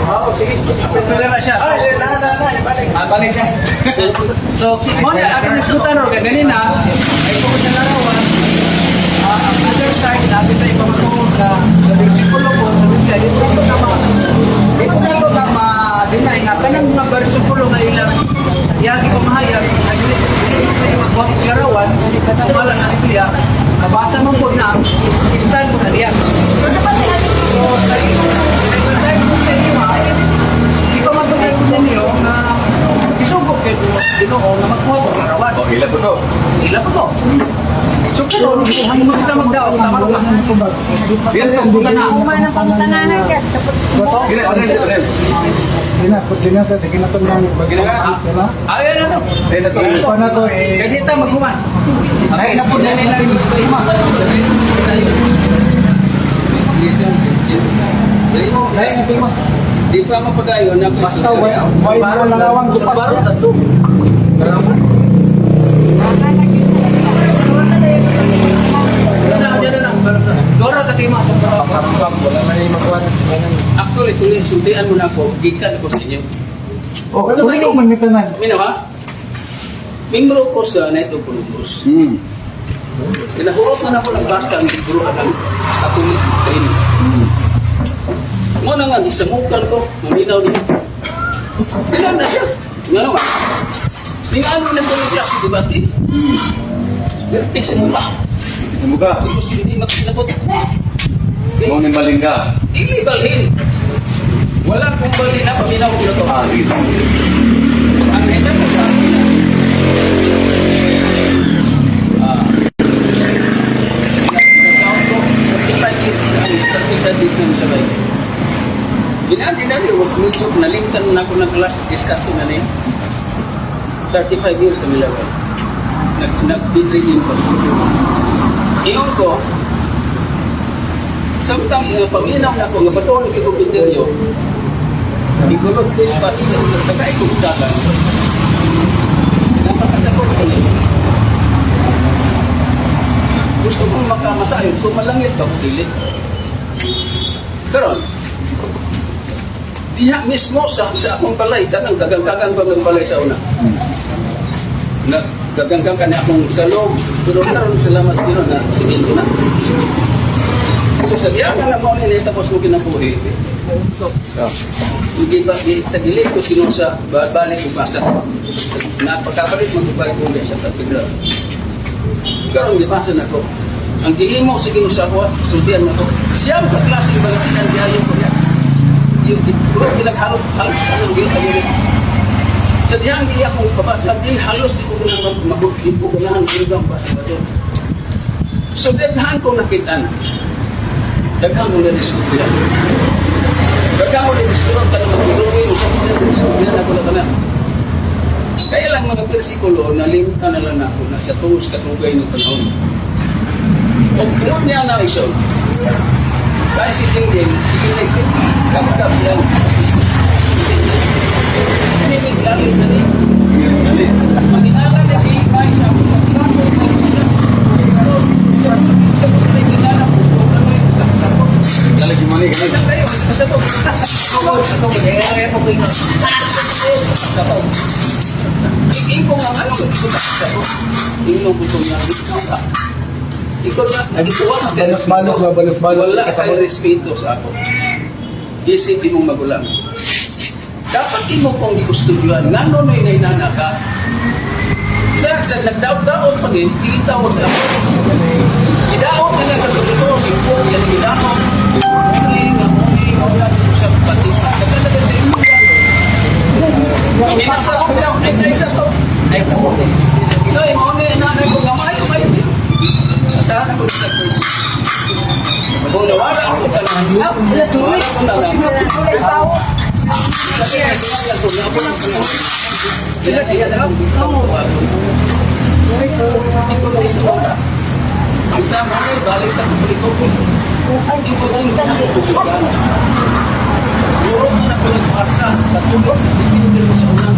Oo, sige. Wala na siya. Ay, na, na, na, ibalik. Ah, balik na. So, mo na ato nisgutan ro kay ganina ay kung sa larawan, ang other side natin sa ipamatuod na sa bersikulo ko sa Biblia, dito na to na ma-deny nga kanang mga bersikulo nga ilang iyang ipamahayag na dili dili kayo magkuha og larawan wala sa Biblia, nabasa mo po na stand mo na diya. So sa inyo, sa inyo, ipamatuod ko ninyo nga isugo kay Ginoo nga magkuha og larawan. Oh, ila po to. Ila pa to. So karon, ang mga kita magdaog, tama ka. Yan to. Buta na. Uma ng pangutananan ka. Gina, ano ano? Dina, dina ka, dina to nang Gina. Ayun na to. Ayun na to. Pa na to eh. Ganita maghuman. Ay, na po na nila. Ay, nga tingmo. Di pa mapagayon na Basta way way mo larawang gupas. Baro sa to. Wala na, na lang. Dora ka tima. Wala na yung makuha. Actually, tuloy, sultian mo na ako, gikan ako sa inyo. Oh, tuloy ko man nitanan. Minaw ha? Membro ko sa Knight of Columbus. Pinahurot na ako ng basta ang libro at ang Catholic training. Mo na nga, gisamukan ko, maminaw niya. Bilang na siya. Nga naman. Tingnan mo na ko ng klase, di ba? Berti sa mukha. Sa muka. Because hindi magsinabot. Mo ni Malinga. Dili balhin. Wala kong balhin na paminaw ko na to. Ah, sige. Ang neta ko sa akin. Ah. Nagkaon ko, 35 years na, 35 years na mitabay. Ginaan din namin, was medyo nalimtan na ako ng class, discussion na niya. 35 years na milabay. Nag-dreaming ko. Iyon ko, samtang paminaw na ako, nga bato lagi ko kriteryo, Igulog pa sa nagkakaay ko dagan. Napakasakot ko niya. Gusto kong makamasayon kung malangit ba kung dili. Karon, diha mismo sa akong balay, kanang gagangkagan pa ng balay sa una. Na gaganggang ka na akong salog, pero karon salamat sa Ginoo na simento na. So sa diha nga na mao ni tapos mo kinabuhi. So, hindi ba tagilid ko sino sa balik ko basa. Na pagkapalit mo balik ko sa katedral. Karon gibasa na ko. Ang gihimo sa Ginoo sa ako, sultian na ko. Siyam ka klase balatian giayo ko niya. Iyo di puro ginaghalot halos anong giayo niya. Sa dihang iya kong pabasa, di halos di ko ganahan magod, di ko ganahan ang basa ba to. So daghan kong nakitaan. Daghan kong nadiskubrihan. Daghan kong nadiskubrihan ka na magdulungin o sa kong na ko na tanan. Kaya lang mga bersikulo, nalimtan na lang ako na sa tuos katugay ng panahon. O tungod niya na isog, kaya si Jing Jing, si Jing Jing, kapkap siya. Si Jing Jing, lalis na ni. Manginala na di ay sa akong maglapo. Sa sa ko sa kinala ko, wala mo yung kasabot. Dali si Mani Kaya kanay. kayo, kasabot. Kasabot. Ikaw nga ano ko kasabot. Tingnan ko itong nga ikaw ka. Ikaw na, nagikuha ka kay Balos-balos ba, balos-balos. Wala kay respeto sa ako. Isip imong magulang. Dapat imo kong gikustudyuhan. Ngano no'y nainana ka? Sa nagdaot-daot pa din, sige tawag sa ako. Gidaot na nga katoliko, singko, yan gidaot. Uni, nga uni, wala ko sa pati. Nagdadagan sa istorya. Hindi na sa ako, ay, ay, sa to. Ay, sa to. Ito, mo ni nanay ko, nga maayo kayo. Saan ako sa Kung nawala ako sa nawala ko na lang. Kasi nagkiwala ko, na ako lang ko na. Sila, kaya na lang. Hindi ko na isa wala. Ang isa mo na, balik ta ko balik ko. Hindi ko din ko kukulan. Murot na na ko nagpasa, katulog, dipindi ko sa una.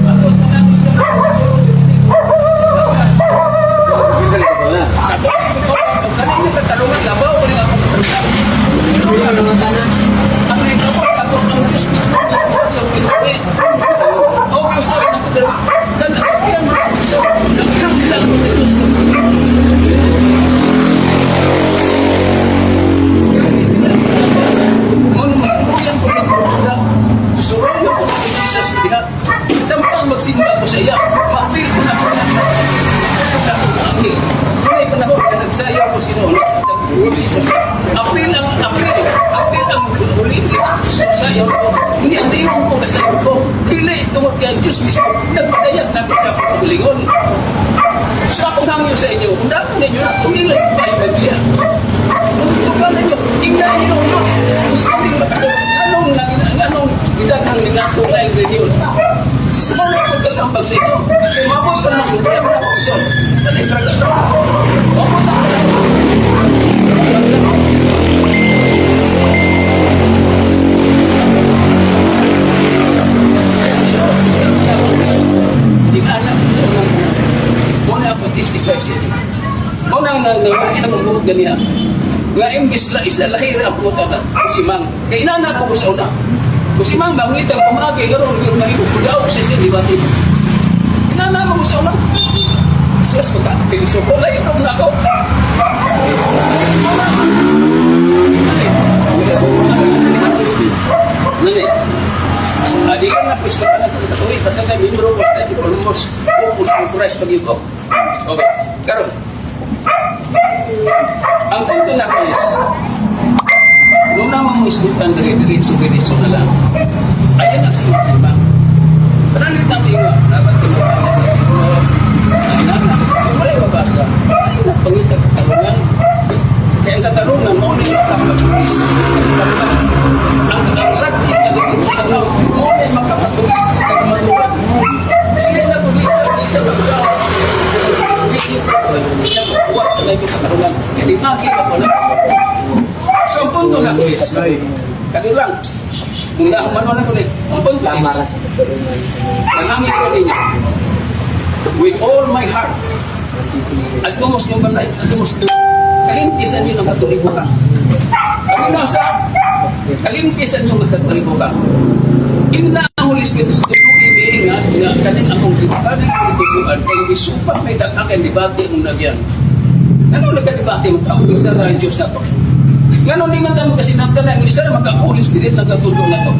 Ako na lang ito na Dali ko na. Kanina katalungan, labaw ko rin ako katalungan. Ang ito ko, ako ang sa iya. Ma-feel ko na ako na na ako. Dunay panahon nga nagsayaw ko sino, nag-worship ko siya. Apil ang apil, apil ang uli sayaw ko. Hindi ang liwang ko kasayaw ko. Dili tungod kay ang Diyos mismo nagpadayag na sa akong kaugalingon. So akong hangyo sa inyo, kung dapat ninyo na, tumilay tayo Biblia. Kung ninyo, tingnan ninyo, no? Gusto rin makasabot. Nganong gidaghang ningako na ang reliyon? Sumala ko katambag sa inyo. Kaya mabot ka na problema na kong. Tanay traga. Mabot ako. Di ka alam sa unang muna ako testify sa inyo. Muna ang nangangin akong buot ganiya. Nga imbis la isa lahir ang pumunta na si Mang. Kay inana ko sa una. Kung si Mang bangitang pamaagi karon pero nahimo ko daw siya siya debate. Inana ko sa una. Sus ko ka piliso ko layo ko na ako. Nani. Adi ka na po sa na katuwis basta sa membro ko sa Columbus Opus Culturais pag ko. Okay. Karon. Ang punto na ko is nung na mga misgutan diri diretso diretso na lang. Ayan ang sinasimba. Tanan nang inga, dapat ko mabasa na siguro. Ang inana, kung wala mabasa, ay pangitag katarungan. Kaya ang katarungan, mao ni makapatulis sa katarungan. Ang logic nga dito sa tao, mao ni makapatulis sa kamaturan. Dili na ko dito sa isa pag sa kuwat na yung katarungan. Kaya di makita ko lang. So ang punto na ko is, kani lang, kung nahuman wala ko ni, ang punto is, nanghangin ko ninyo, with all my heart, at lumos yung balay, at lumos, kalimpisan nyo ng katoliko ka. Kami nasa, kalimpisan nyo ng katoliko ka. Ina ang Holy Spirit, tuloy nga, nga kaning akong kaning akong tuluan, kay misupat may daghakan debate mong nagyan. Ano nagka-debate mo tao, isa ra ang Diyos na to. Ngano di man tayo kasi nagtala, ang isa ra magka Holy Spirit nagkatulong na to.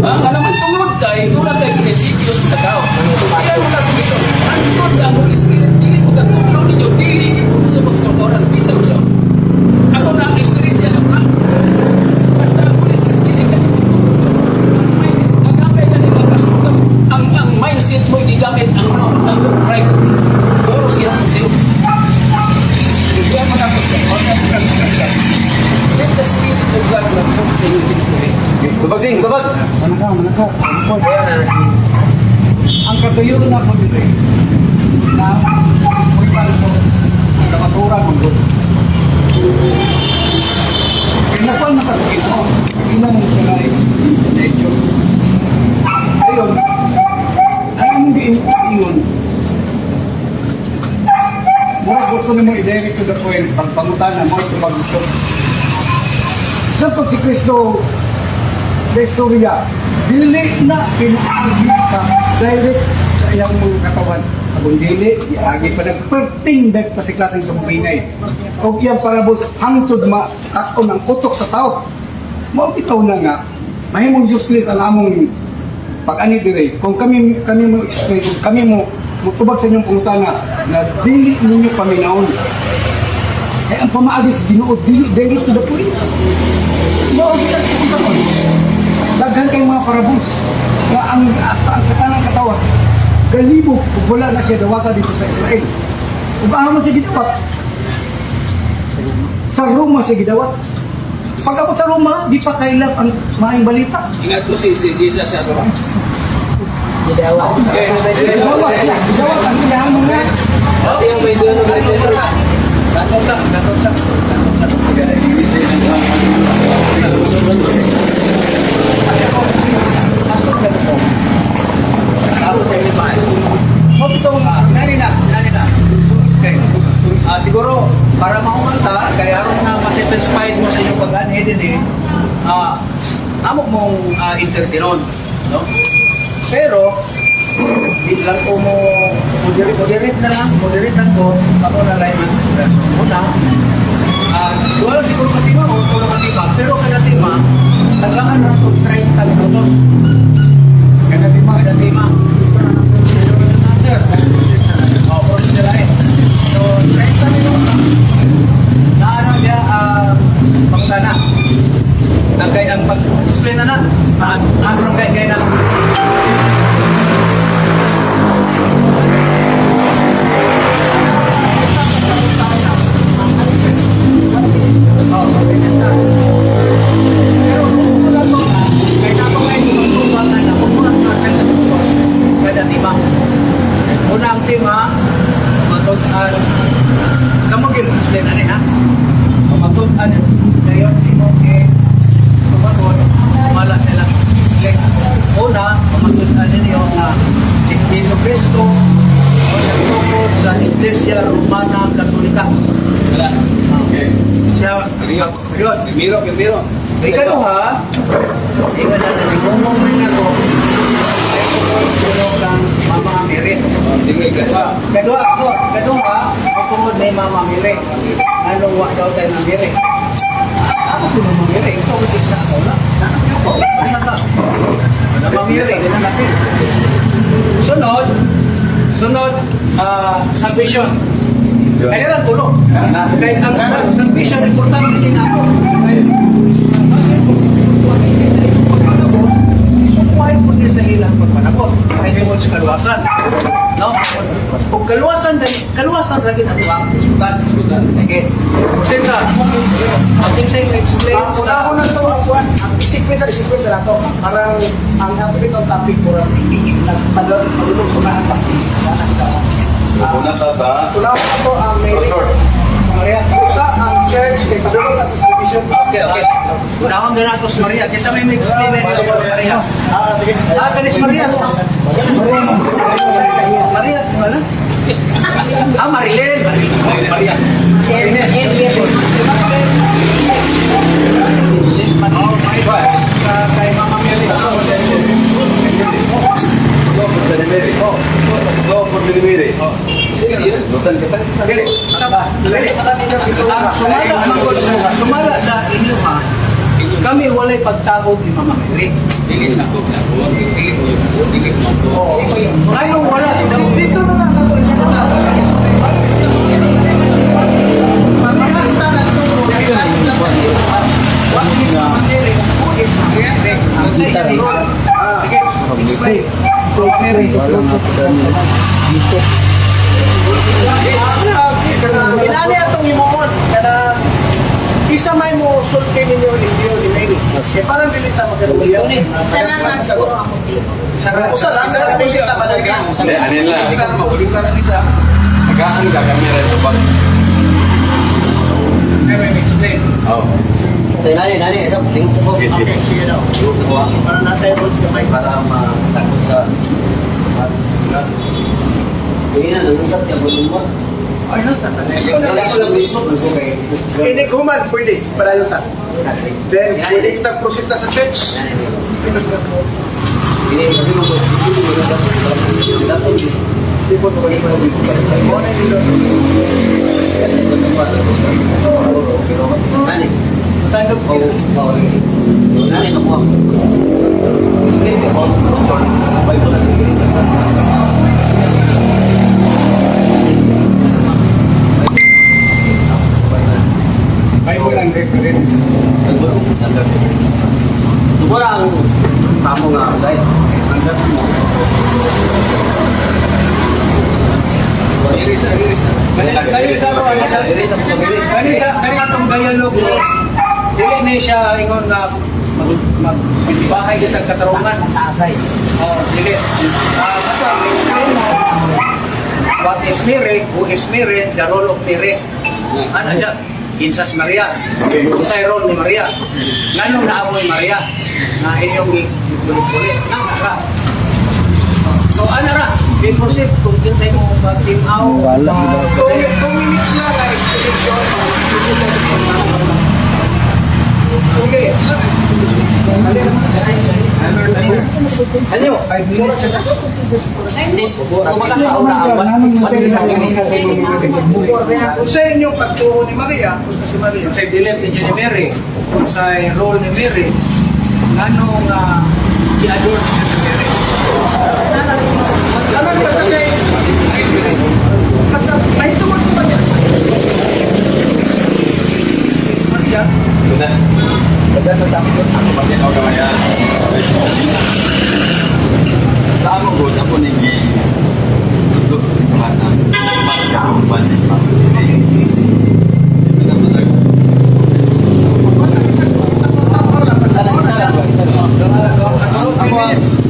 Ah, nga naman tungod kay doon na tayo prinsipyo sa tao. So kaya mo na komisyon. Ang tungod ang Holy Spirit dili mo katulong ninyo dili gid mo kasabot sa kautoran bisa mo sa. Ako na ang experience na pa. Basta ang Holy Spirit dili ka mo. Ang mindset, nagkakay ka nila kasukan. Ang mindset mo gigamit ang ano ang pride. Puro siya sa'yo. Hindi mo na po siya. Let the Spirit of God mag-move sa inyong kinabuhi. Tubag, Jing, tubag! Manaka, manaka. Ang katuyo na ko dito na may palso kamaturan mong good. Kinakuan na kasi mo, ina mong sanay, medyo. Ayun, ang imong giingon, mura gusto nimo i-direct to the point, pagpangutana mo ito pag Sa pag si Kristo, sa istorya, dili na pinaagi sa direct sa iyang mga katawan. Sa dili, giagi pa nagperting dag pa si klaseng sa bubingay. Og iyang parabos hangtod ma-kat-on ang utok sa tao. Mao bitaw na nga, mahimong useless ang among pag-ani dire. Kung kami kami mo explain, kung kami mo mutubag sa inyong pangutana na dili ninyo paminawon. Kaya ang pamaagi sa Ginoo dili direct to the point. Mao kita sa pagkaon. Daghan kay mga parabos nga ang hasta ang katanang katawan galibog ug wala na siya dawata dito sa Israel. Ug asa man siya gidawat? Sa Roma siya gidawat. Pag-abot sa Roma, di pa kailap ang maayong balita. Ingat ko si Jesus sa ato. Gidawat siya, gidawat ang iyang mga Dati ang may dulo na ito. Gatong sa, gatong sa. Pastor ganito. Mo bitaw nga, nani na, nani na. Okay. Ah, siguro para maumanta kay aron nga ma-satisfied mo sa inyong pag-anhi din eh. Amo mong entertainon, no? Pero di lang ko mo moderate, moderate na lang, moderate lang ko, ako na lang man. So, una, wala siguro ka tema o wala ka tema, pero kada tema, tagaan na ito 30 minutos. Kada tema. Kada tema. Explain na na. Mas, ang kay kay na. Pero kung wala to, kay na ako ngayon, magtuwa na na, kung wala na, kaya kada tema. Una ang tema, matod-an, kamo gin-explain ani ha? Matod-an, dayon imo kay tumagon, wala sila. Okay. Una, mamatod-an ninyo nga si Jesu Cristo o nagtukod sa Iglesia Romana Katolika. Wala. Okay. Siya, Rio. yun. Primero, primero. Ikaduha, ingon na nagumong rin ako, ay tungkol kang Mama Mary. Sige, kadua. Kadua ako, kadua, ako tungod ni Mama Mary. Anong wa daw tayo ng Mary? Ako po ng Mary, ikaw ang na ako na. Ako, ano ka? Mama Mary. Sunod, sunod, salvation. Kaya lang tulo. Kaya ang salvation, importante din ako. Kaya, Isukuhay po nila sa ilang pagpanabot. Kaya tungod sa kaluwasan. No? Kung kaluwasan, dahil kaluwasan lagi na ito ang isukan. Okay. Proceed ka. Ang sa explain Ang sa... una ko na to, ang kuwan, ang sequence sa sequence na to, parang ang ato itong topic ko nagpadulong sa mga topic. Una ta sa Una ko to ang Mary. Short. Maria. Usa ang church kay padulong na sa salvation. Okay. Unahon na nato si Maria. Kaysa may ma-explain na nila si Maria. Ah, sige. Ah, kanis Maria. Maria, wala? Ah, Marilyn. Maria. Marilyn. Oh my God. Sa kay Mama Mary. Go for the Mary. Go for the Mary. Lutan kita. Dili. Dili. Ah, sumala, sumala sa inyo ha. Kami walay pagtawag ni Mama Mary. Dili na ko. Dili ko. Dili ko. Anong wala? Dito na lang ako isa na. Parehas na lang to. What is Mama Mary? Who is Mama Mary? Ang sa iyang role. Sige, explain. Inani atong imumon kana isa may mo sulti ninyo ni Dio ni Mary. Kaya parang dili ta magkaroon. Isa na nga siguro ako dito. Usa lang, Isa lang dili ta madaghan. Hindi, anin lang. Lingkaran isa. Nagaan ka kamera sa bag. Sige, may explain. Oh. So, nani, nani, isa, tingin sa Sige, sige. Okay, sige daw. Para natay rules kamay. Para matakot sa... Kaya na, nanuntat siya, gulong mo. Ay, nasa tanan. Inig human pwede padayon ta. Then pwede kita proceed ta sa church. Nani, Tandog ko. nani, kapuha. Bible ang reference. So, wala ang tamo nga side. Irisa, irisa. Kani sa ko, Dili sa pagpili. kani sa kani atong dialogue ko. Dili ni siya ingon nga mag, mag bahay kita katarungan. Tasay. Oh, dili. Ah, basta explain mo what is Mary, who is Mary, the role of Mary. Ano siya? Kinsas Maria. Unsay role ni Maria? Nganong naamoy Maria? Na inyong gikulit-kulit. Nang ka. So ano ra? Di proceed kung kinsay mo ba team out. Wala. 2 minutes lang ang explanation. Okay. Ano? Hindi. Wala ka una ang Kung sa inyong pagtuo ni Maria, kung sa si Maria, Unsay belief ni Mary, unsay role ni Mary, nganong i-adore niya si Mary. Ano basta kay basta mahitungod ko ba niya? Is Maria Una. Dagan na takot ako patinaw na kaya. Sa amo ko, ako nigi tudlo sa simbahan na pagkakumban ni Papa. Isa lang, isa lang, isa lang.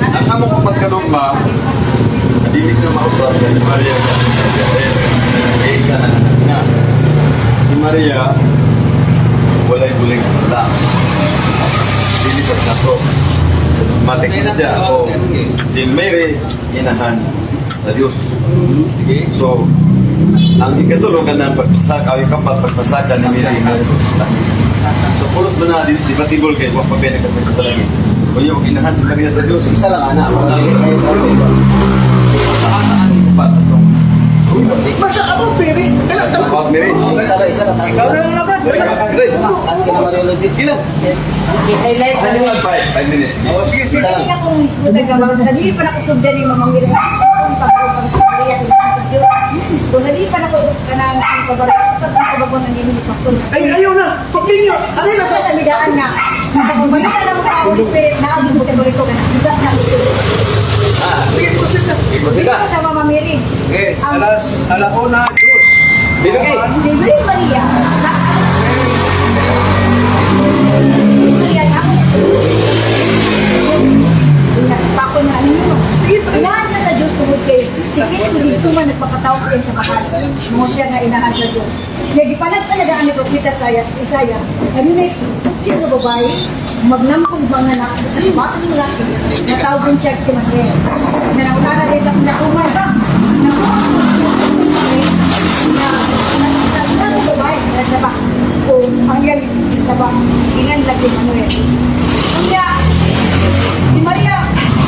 Ang amo ko pagkalugma, dili na mausap kay si Maria. Kay isa na anak na. Si Maria, walay buling wala. Dili pa na to. Matik na siya. O, si Mary, inahan sa Diyos. Sige. So, ang ikatulo ka ng pagpasaka, o ikapat pagpasaka ni Mary nga Diyos. So, pulos ba na, debatable kay wa pa ba nagkasakit sa langit. Kunya, huwag inahan si Maria sa Diyos. Isa lang, anak. Saan ang ikapat atong? Basta ako, Piri. Tala, tala. About Mary. Isa lang, isa lang. Taas Ikaw ka. na lang na, Brad. Taas ka na, Mariolo. Ilan? I-highlight na Ano lang. lang? 5 minutes. Oh, sige, sige. Isa lang. Hindi akong mismo taga dili pa nako sugdan ni Mama Mira. Akong pagkaroon sa Maria sa Diyos. Kung dili pa nako kanang ang kabaro sa kababon ang inyo pastor. Ay, ayaw na. Paglinyo. Ano na Sa sa... samidaan na. Kung balita na mo sa Holy Spirit na ang kategoriko ka na. Bigat na ito. Sige, proceed na. Dili pa sa Mama Mary. Okay, alas, alauna, dos. Bilugi. Si Virgin Maria, na Maria na Pako na ano yun. Inahan siya sa Diyos tungod kay si Kristo dito man nagpakatao sa iyang sa mahal. Mo siya nga inahan sa Diyos. Nga gipanag talaga ni Propeta Isaiah, Isaiah, kanina siya nga babae, magnampong mga anak sa batang lalaki, na tawag siya kay Manuel. Na naunana din sa natuman ba? Natuman sa na na na babae, na ba? O ang yan sa ba? Ingan lagi Manuel. Kunya, si Maria,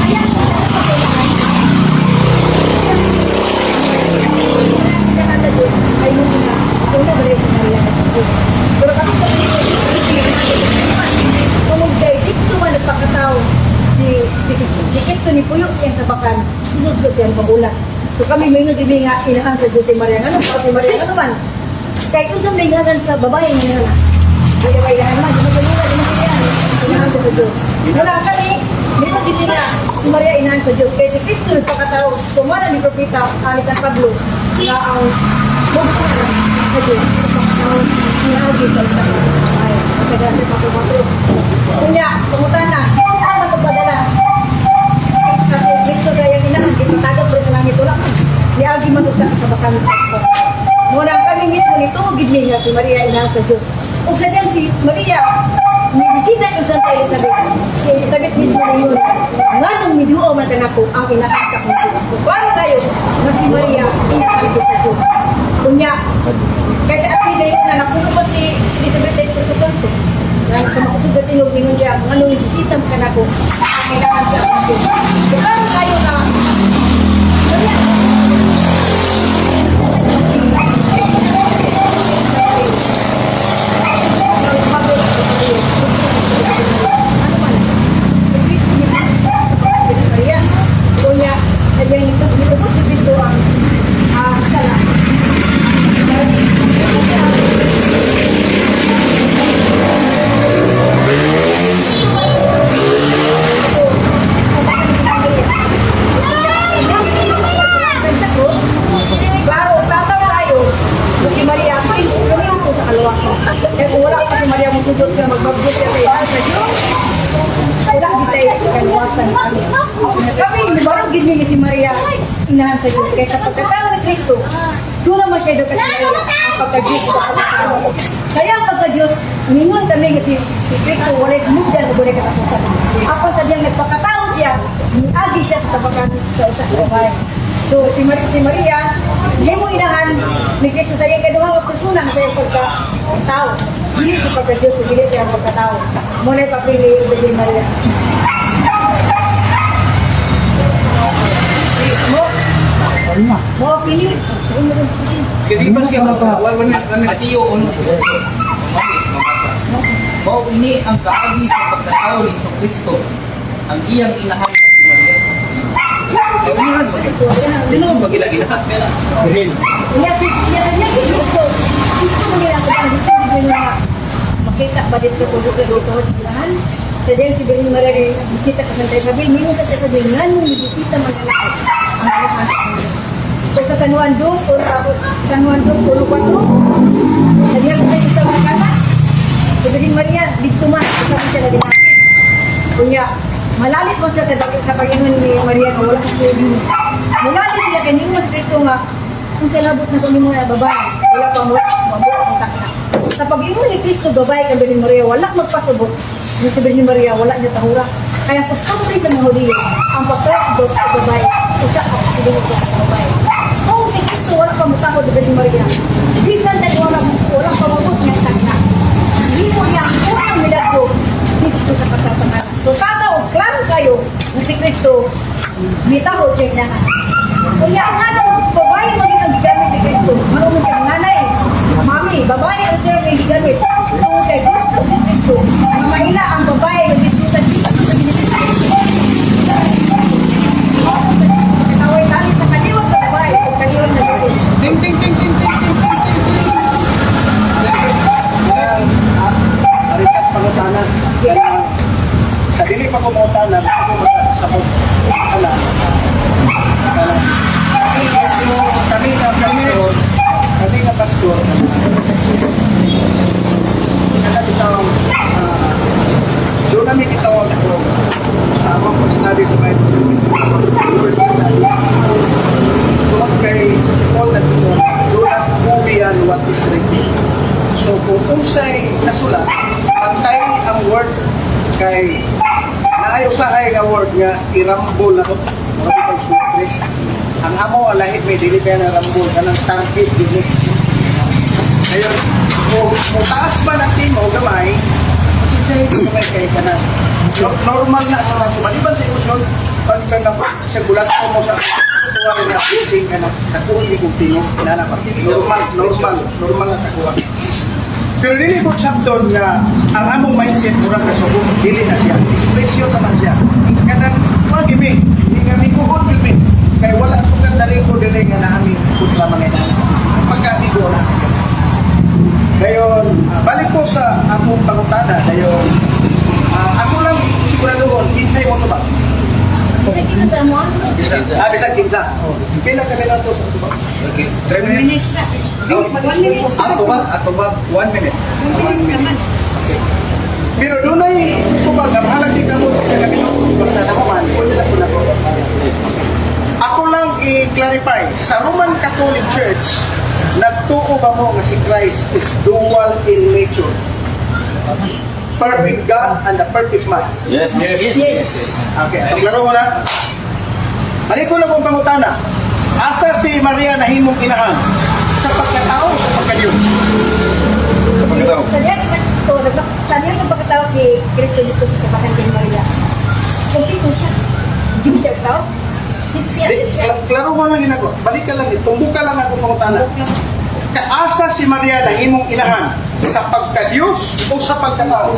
ayan, ay nung una, una ba rin si Maria sa Diyos? Pero kasi tungod kay dito man nagpakatao si Kristo ni Puyo siyang sabakan, sunod sa siyang pabulat. So kami may nagibig nga inahan sa Diyos si Maria. Ano pa si Maria? Ano man? Kahit kung sa may sa babae nga na. Kaya ba inahan man? Di ba di ba inahan sa Diyos. Wala kami, meron din nga si Maria inahan sa Diyos. Kaya si Kristo nagpakatao, tumala ni Propeta ni San Pablo na ang bugtong sa Diyos. Nagpakatao, niagi sa isang ay, sa grande pa Kunya, kumutan na, saan man magpadala? Kasi Kristo gaya inahan, ipatagal ko sa langit wala. Niagi man sa kasabakan sa Espiritu. Muna kami mismo nito, gid niya si Maria inahan sa Diyos. Ug sa diyan si Maria, nibisita ni Santa Elizabeth. Si Elizabeth mismo na yun. Nganong miduo man kanako ang inahan sa akong Diyos. Kung Klaro kayo na si Maria inahan ko sa Diyos. Kunya, kahit sa akin na yun na napuno pa si Elizabeth sa Espiritu Santo. Na kumakusog na tinog ningon siya, nganong bisita man kanako ang inahan sa akong Diyos. Kung Klaro kayo na Maria, Kunya, sabihin nito, nito si Kristo ang sala. Klaro, tataw tayo. Si Maria, please, gawin ko sa kalawakan. Eh, kung wala pa si Maria, musugod ka, magbabgo siya kay sa Diyos. Wala kita kaluwasan kami. Kami, barang gid ni si Maria, inahan sa Diyos. Kaya sa pagkatao ni Kristo, doon naman siya doon kay Maria, ang pagka-Diyos. Kaya ang pagka-Diyos, mingon kami nga si Kristo, walay sumugdan o walay katapusan. Apan sa diyang nagpakatao siya, niagi siya sa tabakan sa usa ka babae. So, si Maria, hindi mo inahan ni Kristo sa iyang kaduha nga persona sa iyang pagkatao. Dili sa pagka-Diyos, dili sa iyang pagkatao. Muna ipapili ni Maria. Mo, Ano na? mo pili. Sige, sige, sige. 1 minute, 1 minute. Mateo 1. Mao ini ang kaagi sa pagkatao ni Hesus Kristo, ang iyang inahan na si Maria. Tinuod ba gila gila? Niya si niya niya si Kristo. Gusto mo nila ang gusto mo nila. Kita ba dito ko dito dito sa ilahan? Sa diyan si Birhen Maria kay bisita ka Santa Isabel, mingon sa Santa Isabel, nganong bisita man ang ang ilahan. So sa San Juan 2, o San Juan 2, 1, 4, sa diyan sa sa mga kata, si Birhen Maria, dito man, isa siya na dinapit. Kunya, malalis man sila sa pag-ingon ni Maria nga wala sa pwede. Malalis sila kay ningon si Kristo nga, kung sa labot na kami mga babae, wala pa mo, mabuo ang takna. Sa pag-ingon ni Kristo, babae kay Birhen Maria, wala magpasubot. Ni si Birhen Maria, wala niya tahura. Kaya kostumbre sa mga Hudiyo, ang pagtawag sa babae, usa ka sa sa babae. Kung si Kristo wala pa mutahod ni Birhen Maria, bisan na wala pa mabot nga takna. Himo niya ang unang milagro dito sa kasasangan. So tataw, klaro kayo na si Kristo mitahod siya inahan. Kaya ang ano, babae maging ang gigamit ni Kristo. Ano mo siya, nanay, mami, babae ang term ang gigamit. Kung kay gusto si Kristo, ang maila ang babae ang gisutan dito sa Genesis. Kataway tali sa kaliwat sa babae o kaliwat sa babae. Ting ting ting ting ting ting ting ting. Aritas pangutana. Kaya sa dili pa kumutana, gusto ko sa ko ala. Kami nga pastor, kada bitaw, doon namin gitawag ko sa among pag-study sa Bible, word study. Tungod kay si Paul nagtuon, do not go beyond what is written. So kung unsay nasulat, pantay ang word kay naay usahay nga word nga irambol na ko mura bitong sutris. Ang amo alahit may dili kaya na rambol kanang target gid ni. Ngayon, kung taas man ang timo gamay, pasensya ito gamay kay kana. Normal na sa mga maliban sa emosyon, pag ka na sa gulat mo sa tuwa rin na pusing ka na, nakuha ni kong tino, na pa. Normal, normal, normal na sa kuha. Pero dili ko sabton nga ang among mindset murag kasubo, dili na siya. Ekspresyon na na siya. Kanang wa gimi, hindi nga mikuhon gid mi. Kay wala sukat dali ko dili nga naami kontra mga ina. Pagkaamigo na. Dayon, balik ko sa akong pangutana, dayon. Ako lang siguradohon kinsay mo to ba? Isa-isa sa mo. Ah, bisag kinsa. Pila ka minuto sa tubag? Okay, 3 One minutes. minute na. Oh, 1 minute. Atubag, atubag, 1 minute. 1 minute naman. Pero dunay tubag nga bahalag di kamo sa minutos basta nakuman, pwede lang ko na ko. Ako lang i-clarify, sa Roman Catholic Church, nagtuo ba mo nga si Christ is dual in nature? Perfect God and the perfect man. Yes. Yes. Okay, ito, klaro ko na. Balik ko lang kung pangutana. Asa si Maria nahimong inahan? Sa pagkatao, sa pagkadiyos? Sa pagkatao. Sa diyan ito, sa diyan nagpakatao si Kristo dito sa sabahan ni Maria. Kompleto siya. Diyos siya tao. Siya, Di, siya. klaro ko lang ginako. Balik ka lang, tumbo ka lang ako pangutana. Kaasa si Maria nahimong inahan? Sa pagkadiyos o sa pagkatao?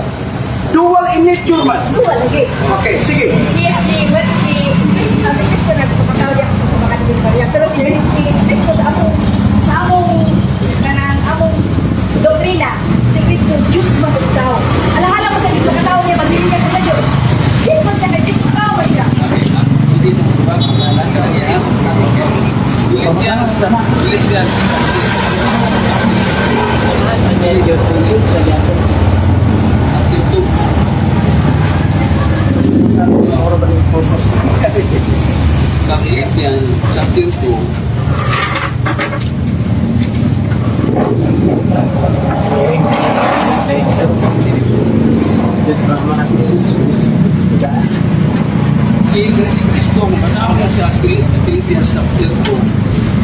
Dual in nature man. Dua lagi. Okay, sige. Si si si Kristo si Kristo nagpakatao diya sa sabahan ni Maria. Pero si Kristo sa among kanang among doktrina, si Kristo Diyos man ang tao. Alahala mo sa pagkatao niya, magdili niya sa Diyos. Diyos man siya, kay Diyos tao man siya. Philippians, Philippians. Chapter 2. Oro ba yung purpose? Sa Philippians, chapter 2, si Kristo, kung kasama niya sa Philippians chapter 2,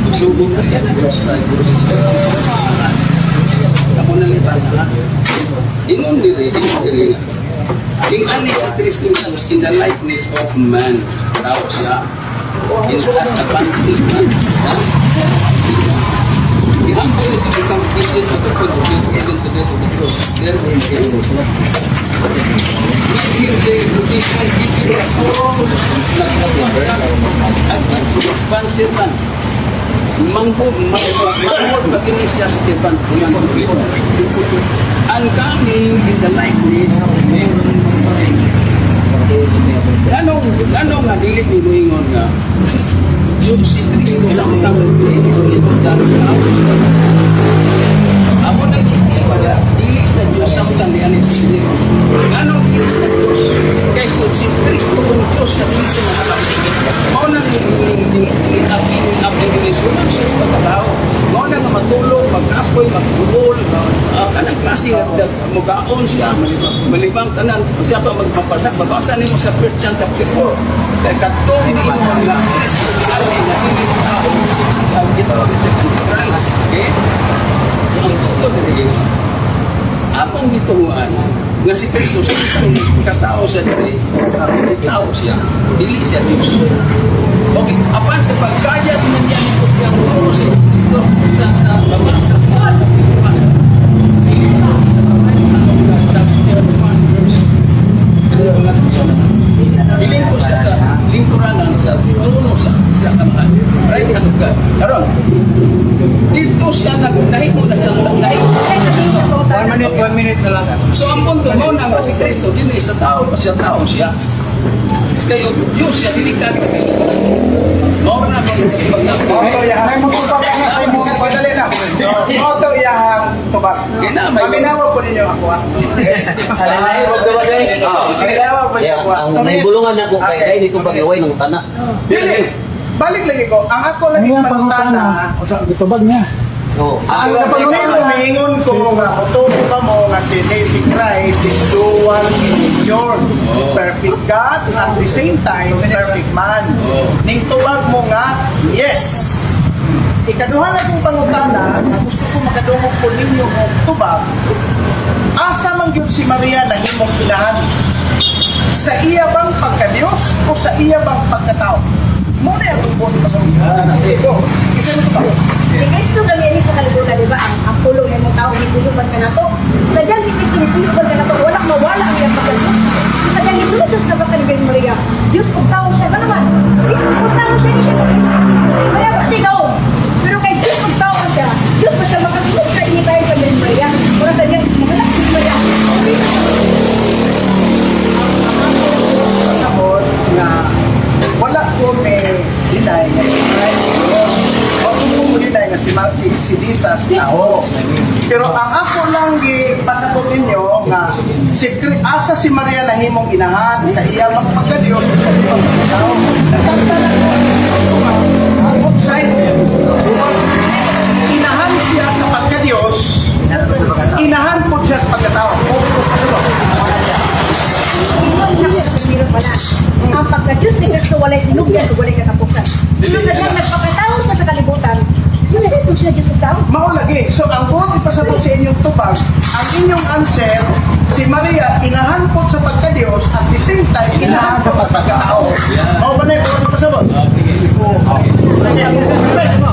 susugod na siya ng verse 5, verse 6. Ako nang ibasa ha. Ingon diri, ingon diri. Ing ani si Kristo Jesus in the likeness of man. Tao siya. In as a bondservant. Ha? Ihambol niya si become obedient to the point of death, even to death of the cross. Therefore, he made him the reputation given the all nagpatuwa siya at as bondservant. Mangko manghod pa kini siya sa tipan human sa libon. And coming in the likeness of men. Ano nga dili ni moingon nga Diyos si Kristo sa utang nagdili sa libutan, tao siya? Ako nag-itil wala, dili sa Diyos sa utang ni ani sa Diyos. Ngano dili sa Diyos? Kay si Kristo kung Diyos siya, dili siya mahalap. Mao nang sulod siya sa pagkatao. Mao nang nga matulog, magkapoy, magbuhol, kanang klase nga mukaon siya, malibang tanan, siya pa magpapasak, mabasa nimo sa 1 John chapter 4. Kay katong niingon nga Kristo ni nga dili tao, ang gitawag sa Antichrist. Okay? So, ang punto diri is, akong gitunguan nga si Kristo sa itong katao sa diri, tao siya, dili siya Diyos. Okay, apan sa pagkayat nga niya nito siyang turo sa dito sa baba sa sa right hand of God, sa 1 verse Hiling ko siya sa lingkuranan sa trono sa kamahan. Right hand of God. Karon, dito siya nag nahimo na siya nahimo siya. 1 minute, 1 minute na lang. So ang punto mo na nga si Kristo din sa tao pa siya, tao siya. Kayo Diyos siya, dili ka Kristo. Mao na ko pag Mao Ay, magtubag ka nga sa imo. Padali lang. Mao to iyahang tubag. Kaya na, may- Paminawa po ninyo ako ah. Alay, wag ka ba eh? Paminawa po ninyo ako ah. Ang 2 minutes. naibulungan na ko kay Okay. dahil dito pag-iway ng tanak. Dili. Balik lagi ko. Ang ako lagi Ano yung pangutana. pangutana? O sa gitubag niya. Oo. Ang napag-unahan ko nga motuo ka mo nga si Christ is dual in nature. Oh. Perfect God at the same time perfect man. Oh. Ning tubag mo nga yes. Ikaduha na kong pangutana nga gusto ko makadungog ko ninyo og tubag. Asa man gyud si Maria nahimong inahan? Sa iya bang pagka-Diyos o sa iya bang pagkatao? Mo na ang buot pa sa Go. Isa na to ba? Si Kristo kami ini sa kalibutan, di ba? Ang pulong ng mga tao, mipuyo man ka nato. Sadyang si Kristo mipuyo man ka nato, walang mawala ang iyang pagka-Diyos. So, sadyang isunod siya sa sabakan ni Virgin Maria, Diyos kung tao siya, ano naman? Kung tao siya, di siya. Kaya pa siya gaong. Pero kay Diyos kung tao siya, Diyos man siya makasunod sa ini tayo kay Virgin Maria. Mura sadyang magalak si Maria. Okay na siya. Pasabot nga wala ko may deny nga si Christ Diyos. O kung mo deny nga si Jesus tao. Pero ang ako lang gipasabot ninyo nga asa si Maria nahimong inahan, sa iya bang pagka-Diyos o sa iya bang pagkatao? Nasaktan ako ang both side. Inahan siya sa pagka-Diyos, inahan po siya sa pagkatao. Pasabot. Ingon na siya sa pala. Ang pagka-Diyos ni Kristo walay sinugdan ug walay katapusan. So sadyang nagpakatao siya sa kalibutan, Diyos ito siya, Diyos ug tao. Mao lagi. So ang buot ipasabot sa inyong tubag, ang inyong answer, si Maria inahan po sa pagka-Diyos at the same time inahan po sa pagkatao. Yeah. Mao ba na yung buot ipasabot? Ah, sige. Okay.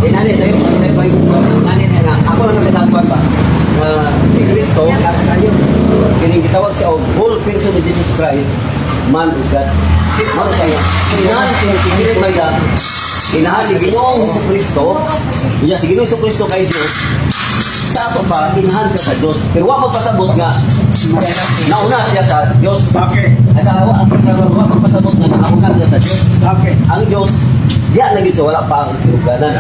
Eh, nani, sa'yo, sa'yo, nani, na, ako lang nagtatagpuan ba? Na si Kristo, kining gitawag siya og whole person of Jesus Christ, man ug God. Mao siya nga. So, inahan si Virgin Maria, inahan ni Ginoong Hesus Kristo, iya, si Ginoong Hesus Kristo kay Diyos, sa ato pa, inahan siya sa Diyos. Pero wa magpasabot nga, nauna siya sa Diyos. Okay. Ay, sa wa magpasabot nga nauna siya sa Diyos. Ang Diyos, diya na gid sa wala pa ang sinuganan.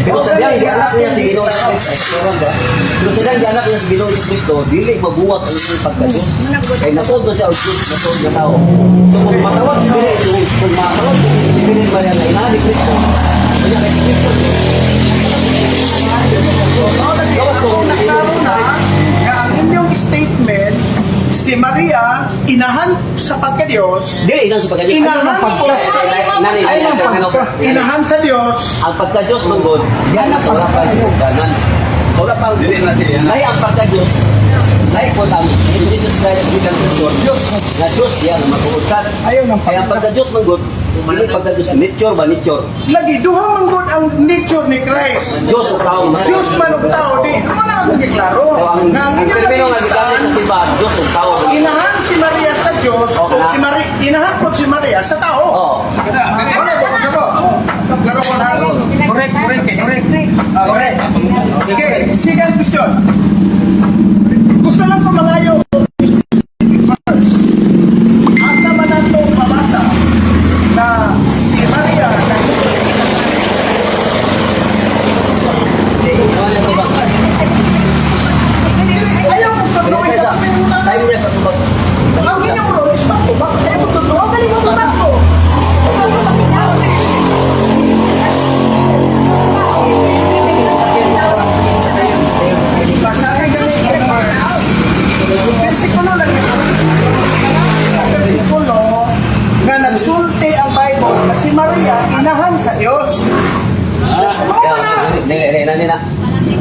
Pero sa diyang gianak niya si Ginoong Kristo, ay, sorry ba? Pero sa diyang gianak niya si Ginoong Kristo, dili mabuwat ang iyong pagka-Diyos. Kay nasuod na siya og Diyos, nasuod na tao. So kung matawag si Ginoong, so, kung matawag si Ginoong Maria nga inahan ni Kristo, kanya kay si Kristo, Mao lagi. Gawas ko. Ako naklaro na nga ang inyong statement, si Maria inahan sa pagka-Diyos, dili inahan sa pagka-Diyos. Inahan po. Nani, Ay, nani, ang nani, nani. inahan sa Diyos, Ang pagka-Diyos man God, diyan na sa wala pa sinuganan. Sa wala pa, Dili na siya. Lahi ang pagka-Diyos, lahi po ang Jesus Christ, si Diyos, Diyos, na Diyos siya nga matuod. Ayaw ng Kaya ang pagka-Diyos man God, dili pagka-Diyos, nature ba, nature? Lagi duha man gud ang nature ni Christ. Diyos o tao man. Diyos man ug tao di mo na ang giklaro. So, ang, Nga ang ang inyong termino nga gigamit sa giistaan, simbahan, Diyos o tao. inahan si Maria sa Diyos Okay. o inahan po si Maria sa tao. Oo. Wala ba ko? Klaro ko na. Correct, correct, correct. Ah, correct. Okay, second question. Gusto lang ko mangayo verse. Asa man nato mabasa na si Maria Ayaw ko pagluin ka. Time niya sa tubag. Ang inyong role is magtubag. Ayaw ko totoo. Galing mo tubag ko. Basahin gani ang verse. Versikulo lang ito. Versikulo nga nagsulti ang Bible na si Maria inahan sa Dios. Mao na. Dili, dili, nani na.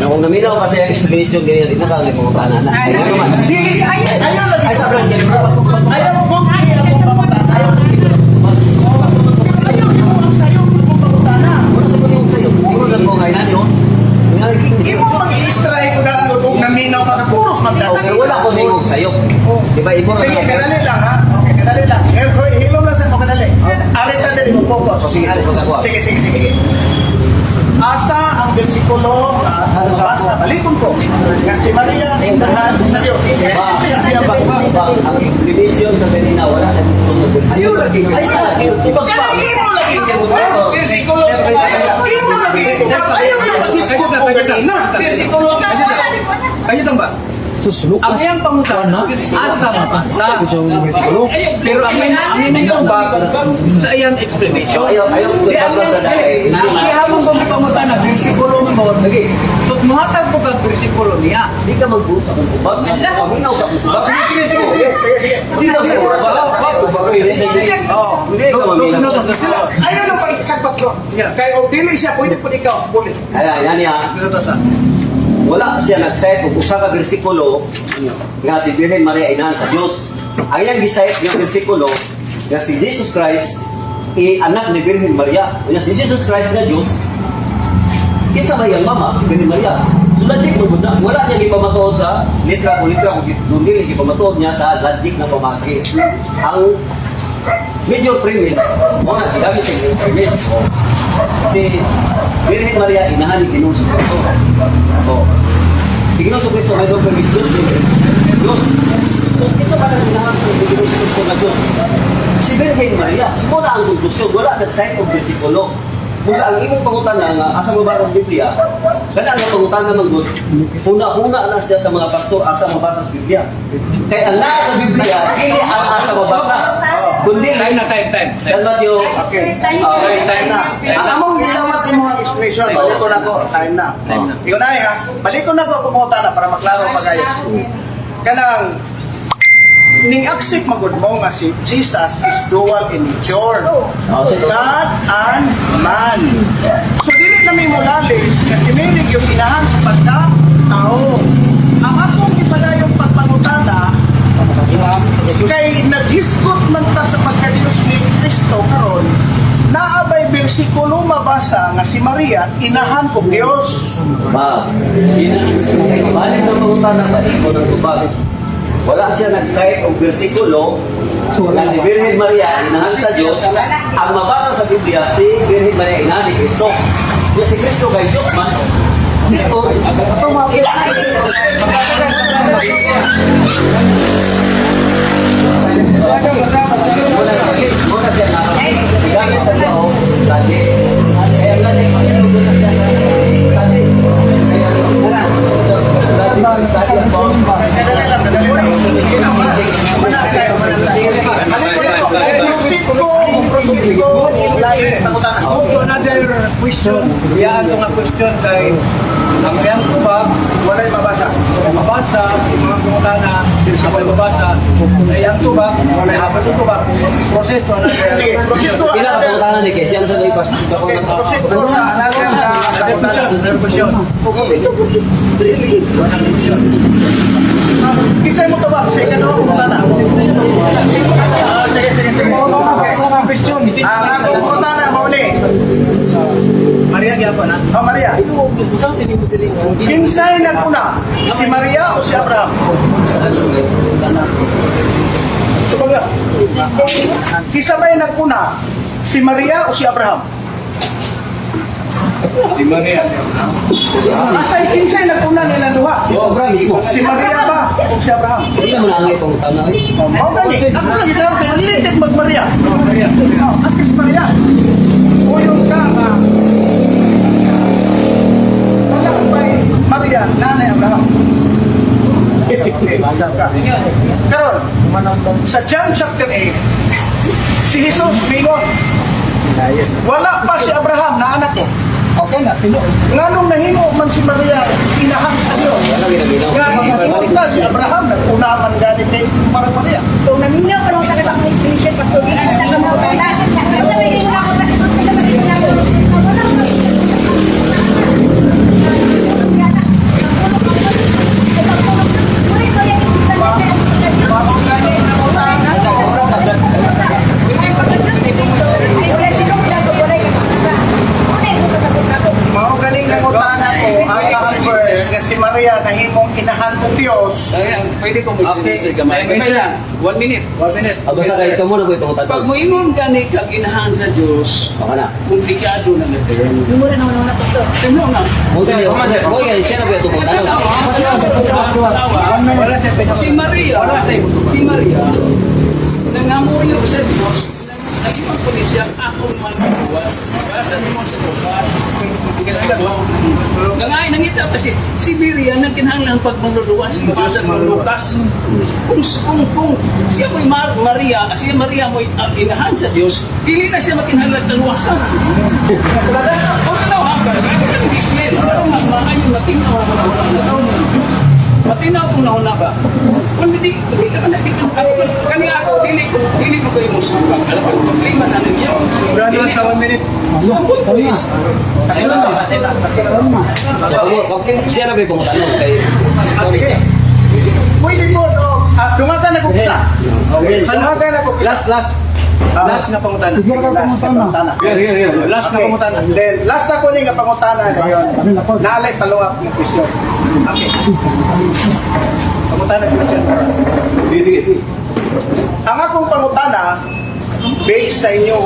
Kung naminaw kasi ang explanation ganyan, di na ka mga pana na. Ay, ano man. Dili ayaw lagi. Ay, sa brand, ganyan. Ayaw ko akong pangutana. Ayaw Ayaw imo ang sayo akong pangutana. Wala sa pag sa'yo. Ingon lang ko ngayon, nani, oh. Imo mag-i-strike na ano kung naminaw ka na puros man Oh, pero wala ko ningog sa'yo. Di ba, imo Sige, kadali lang ha. Okay, kadali lang. Eh, hoy, hilom lang sa mo kadali. Arita dali mo focus. Sige, ari ko sa kuha. Sige, sige, sige. Asa ang bersikulo asa balikon ko nga si Maria inahan sa Dios. Ba, ba, ang explanation ka ganina, wala na gusto mo. Ayaw lagi. Ay, sa lagi. Ibang pa. Kanang imo lagi. Versikulo. Imo lagi. Ayaw lagi ko kanina. Versikulo. Kayo lang ba? Ang iyang pangutana, asa mabasa. Pero ang iyang tubag sa iyang explanation. Ayaw, ayaw. Di ang iyang dili, ang iyang mong pangutana, bersikulo mo. So muhatag po kag bersikulo niya. Di ka mag-boot sa kong tubag. Paminaw sa kong tubag. Sige, sige, sige, sige, sige. Sino sa tubag? Oh, Hindi ka dos maminaw. minuto. Sila, ayaw nung pag-sagpat ko. Sige, kay og dili siya pwede po ikaw puli. Ay, yan niya. Minuto sa. Wala siya nag-cite og usa ka bersikulo nga si Birhen Maria inahan sa Dios. Ang iyang gi-cite nga bersikulo nga si Jesus Christ i anak ni Birhen Maria. Nga si Jesus Christ nga Dios, kinsa ba iyang mama si Birhen Maria? So logic mo gud na wala niya gipamatuod sa litra o litra kung kung dili gipamatuod niya sa logic na pamagi. Ang major premise, mo na gigamit ang major premise. Si Birhen Maria inahan ni Ginoo sa Kristo. Oh. Si Ginoo sa Kristo may doon premise Diyos. Diyos. So, kinsa ba nang inahan ni Ginoo sa Kristo na Diyos? Si Birhen Maria. So, wala ang konklusyon. Wala nag-cite og bersikulo. Kung sa ang imong pangutana nga asa mabasa sa Biblia, kana ang pangutana man gud, huna-huna na siya sa mga pastor asa mabasa sa Biblia. Kay ang naa sa Biblia, dili ang asa mabasa. Kundi Time na, time, time. San Mateo, Okay. Ah, Time, time na. Ang among gidawat imo ang explanation, baliko na ko, time na. Time na. Ikaw na ha, baliko na ko kumuta na para maklaro pa kayo. Kanang ning accept magud mo nga si Jesus is dual in nature. Oh, sige. God and man. So dili na may mulalis kasi Mary yung inahan sa pagka tao. Ang akong gipadayong pagpangutana kay naghisgot man ta sa pagka-Diyos ni Kristo karon, naa bay bersikulo mabasa nga si Maria inahan og Dios? Ma, balik ng pangutana ba, ikaw ng tubag. Wala siya nag-cite og bersikulo na si Birhen Maria inahan sa Diyos. Ang mabasa sa Biblia, si Birhen Maria inahan ni Kristo. Kaya si Kristo kay Diyos man. Dito, muna siya na, gamit na siya o logic. Kaya ang logic, pag na siya sa study. Kaya logic, study ang Kadali lang, kadali lang. Sige na, wala. Wala tayo, wala tayo. Balik ko na ko. Proceed ko, proceed ko. Lain pangutana. Move to another question. Iyaan ko nga question kay ang iyang tubag, Walay mabasa. mabasa, yung mga pangutana, ako'y mabasa. Sa iyang tubag, walay habang yung tubag. Proceed to another. Sige, proceed to Pila ka another. pangutana ni kay siya sa ipas. Okay, proceed ko sa another na Another question, another question. Another question. Kisay mo tubag, sige no, pangutana. Ah, sige, sige, sige. Okay. Question. Ang akong pangutana mao ni. Maria gyapon ha. Oh, Maria. Kinsay naguna, si Maria o si Abraham? Tubag Kinsa may naguna, si Maria o si Abraham? Si Maria, si Abraham. Asay kinsay naguna nila duha? Si Abraham mismo. Si Maria ba o si Abraham? Hindi na mo na ang itong tanaw eh. Mao gani, ako lang klaro kay related mag Maria. Maria. Oh, at least Maria. Uyon ka nga. Wala pa Maria, nanay Abraham. Okay, ka. Karon, sa John chapter 8, si Jesus mingon, wala pa si Abraham na anak ko. Okay na, tinuod. Nganong nahimo man si Maria inahan sa Dios. Wala ginaminaw. Nga nahimo pa si Abraham, naguna man gani kay para Maria. Kung naminaw ka lang talaga akong explanation, Pastor, di na ka mo na. Sa may na ako, sa may na ako. Wala ko. Mao ganing nangutana ko asa ang verse nga si Maria nahimong inahan og Dios. Kaya, pwede ko may Okay. okay. Gamay. Gamay lang. One minute. One minute. Ah, basta kayo ito muna ko itong Pag tanong. moingon gani kag inahan sa Dios, Baka na. komplikado na nga term. Mura na una, Pastor. Tingnan na. Mo gani, mo gani siya na ba itong tanong? Wala siya Si Maria, si Maria, nangamuyo sa Diyos, naging ko ni siya, akong manluwas. Basa mo sa bukas. Nangay, nangita pa si, si Maria, nagkinahanglan pagmanluluwas, basa mo Lucas. Kung siya mo'y Maria, siya Maria mo'y inahan sa Diyos, dili na siya makinahanglan kaluwasan. O sa daw, ha? Ako lang explain. Pero maayo matinaw na na matinaw kung nauna ba? Kung hindi, hindi ka na, hindi ka, ako, kani ako, dili ko kayo mong. Alam ko, problema na ninyo. Brother, sa one minute. So, ang point ko is, sila, Siya na ba itong tanong? Kay Ah, sige. Pwede mo, oh, dungagan na kog isa. Dungagan na kog isa. Last, last. Last na pangutana. Sige, Sige, last na pangutana. Here, here, here. Last na pangutana. Then, last ako ni nga pangutana ngayon. Naalay follow up ng question. Okay. Pangutana question. Sige, sige, sige. Ang akong pangutana, based sa inyong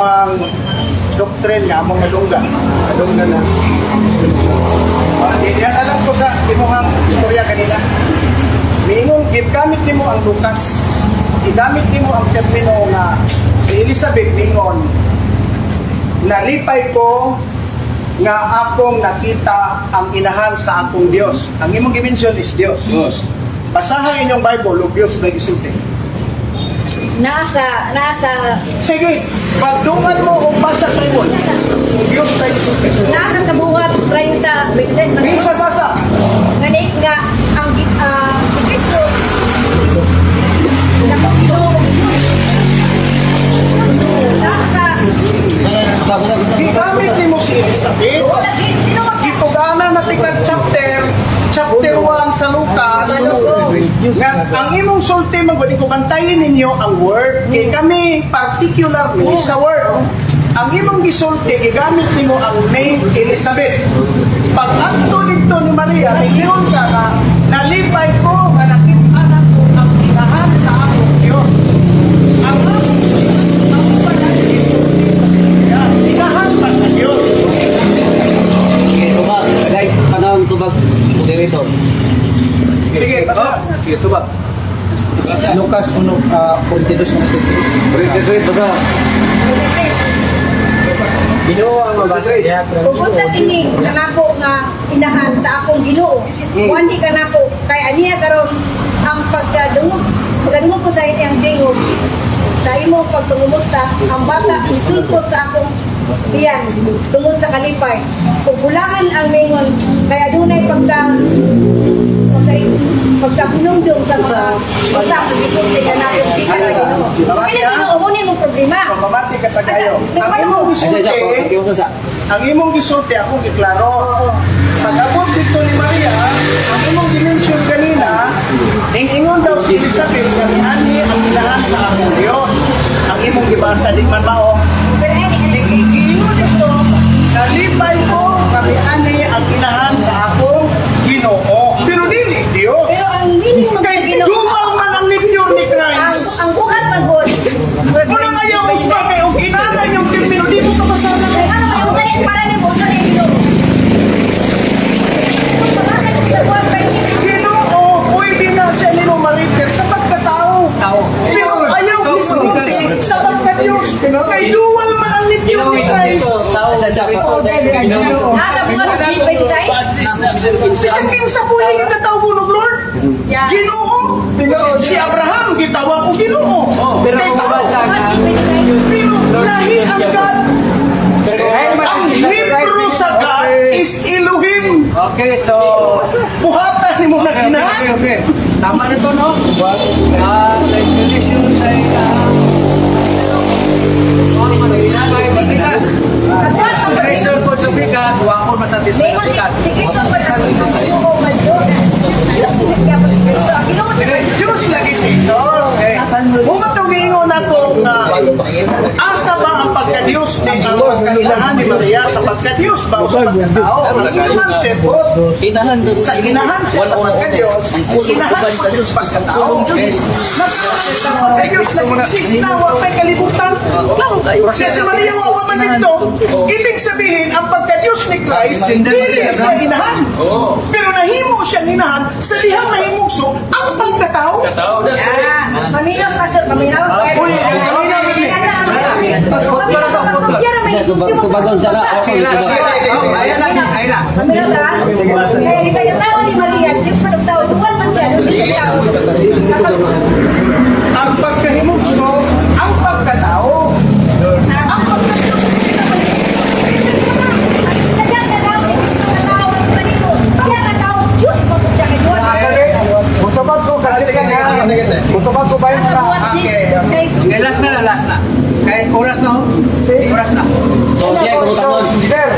doctrine nga among nadunggan. Nadunggan na. Di alam ko sa imuhang istorya kanina. Miingon, gigamit nimo ang Lucas. Gigamit nimo ang termino nga si Elizabeth mingon, nalipay ko nga akong nakita ang inahan sa akong Dios. Ang imong gimension is Dios. Diyos. Basahan inyong Bible, ug Dios ba gisulti? Nasa, Sige, pagdungan mo og basa Bible. Ug Dios ba gisulti? nasa sa buhat 30, 26, Bisa basa. Ngani nga ang si Kristo nako Ginoo nasa Gigamit nimo si Elizabeth. wala tinuod. Gitugana na tingnan chapter, chapter 1 sa Lucas. Nga ang imong sulti man gud ko bantayin ninyo ang word kay kami particular ni sa word. Ang imong gisulti gigamit nimo ang name Elizabeth. Pag adto didto ni Maria, niingon ka nga nalipay ko nga nakita nako ang inahan sa akong Dios. Ang akong ang pala gisulti sa Biblia, inahan pa sa Dios. Sige, tubag. Kagay, panahon tubag. Moderator. Sige, basta. Sige, tubag. Basa. Lucas 1, 42 23, basta. Ginoo ang mabasa. Ug unsa kini kanako nga inahan sa akong Ginoo. Wani kanako kay aniya karon ang pagkadungog pagkadungog ko sa iyang tingog sa imong pagpangumusta ang bata misulpot sa akong tiyan tungod sa kalipay. Ug bulangan ang mingon kay adunay pagka pagka pagkapunungdong sa mga bata ang gisulti kanako tika sa Ginoo. Kini Ginoo mo ni mong problema. Mamati ka tagayo. Ang imong Ay, sa gisulti, isa, sa. ang imong gisulti akong giklaro. Pag-abot dito ni Maria, ang imong dimension kanina, ingon daw si Elizabeth nga niani ang inahan sa akong Dios. Ang imong gibasa di man mao. Pero any Giingon dito, nalipay ko nga niani ang inahan sa akong Ginoo. Pero dili Dios. Pero ang meaning ng Kay Ginoo dumal man ang nature ni ang Christ. ang buhat man gud. Unang ayaw uspa kay og inana yung termino di mo kabasana. Ano man unsay para nimo unsa ni Ginoo? Kay dual man ang nature ni Christ. Tao sa sa Nasa buwan ng by size? At least na bisan kinsa. Bisan kinsa pwede nga natawag og Lord. Yeah. Ginoo. Si Abraham gitawag og Ginoo. Pero Kay kung tao. mabasa ka, Pero lahi ang God. Ang Hebrew sa God is Elohim. Okay, so Buhatan nimo na Okay, ginahan. okay. Tama na to, no? Sa explanation sa bigas. Explanation po sa bigas, wa ko masatisfy ang bigas. Si Kristo pa sa Ginoo nga Diyos. Diyos siya pa si Kristo. Ang Ginoo siya Kay Diyos lagi si Jesus. Okay. Kung atong giingon nato nga asa ba ang pagka-Diyos ni ang pagkailahan ni Maria sa pagka-Diyos ba o sa pagkatao? Ang inahan siya po Inahan sa inahan siya sa pagka-Diyos, inahan sa Diyos pagkatao. Sa Diyos nag-exist na wa may kalibutan. Klaro kayo. Kaya si Maria wa pa man dito, ibig sabihin ang pagka-Diyos ni Christ dili siya inahan. Oo. Pero nahimo siyang inahan sa dihang nahimugso ang pagkatao. Katao, that's correct. Ah, paminaw pastor, paminaw. Uy, paminaw, Tubagon sana. Okay, last. Okay, ayan na, ayan na. Paminaw ka? Kaya kita yung tao ni Maria, Diyos man ang tao, duwan man siya, Diyos siya tao. Ang pagkahimugso, ang pagkatao. Ang pagkatao. Kaya nga tao, si Kristo nga tao, ang paniko. Siya nga tao, Diyos mo siya kay Diyos. Mutubag ko Ah, Sige, sige, sige, sige, sige. Mutubag ko ba yung Ang buwan Okay. Okay, last na, last na. Kay oras na, oh. Oras na. So siya kung tangon. Engineer.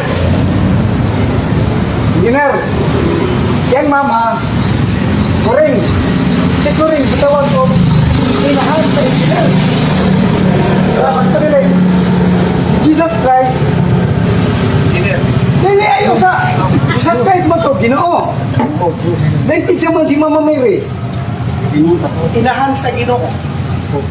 Engineer. Yang mama. Kuring. Si Kuring, bitawag ko. Inahan sa engineer. Dapat ka nila eh. Jesus Christ. Engineer. Dili ayo sa Jesus Christ man to, Ginoo. Dahil kinsa man si Mama Mary. Inahan sa Ginoo.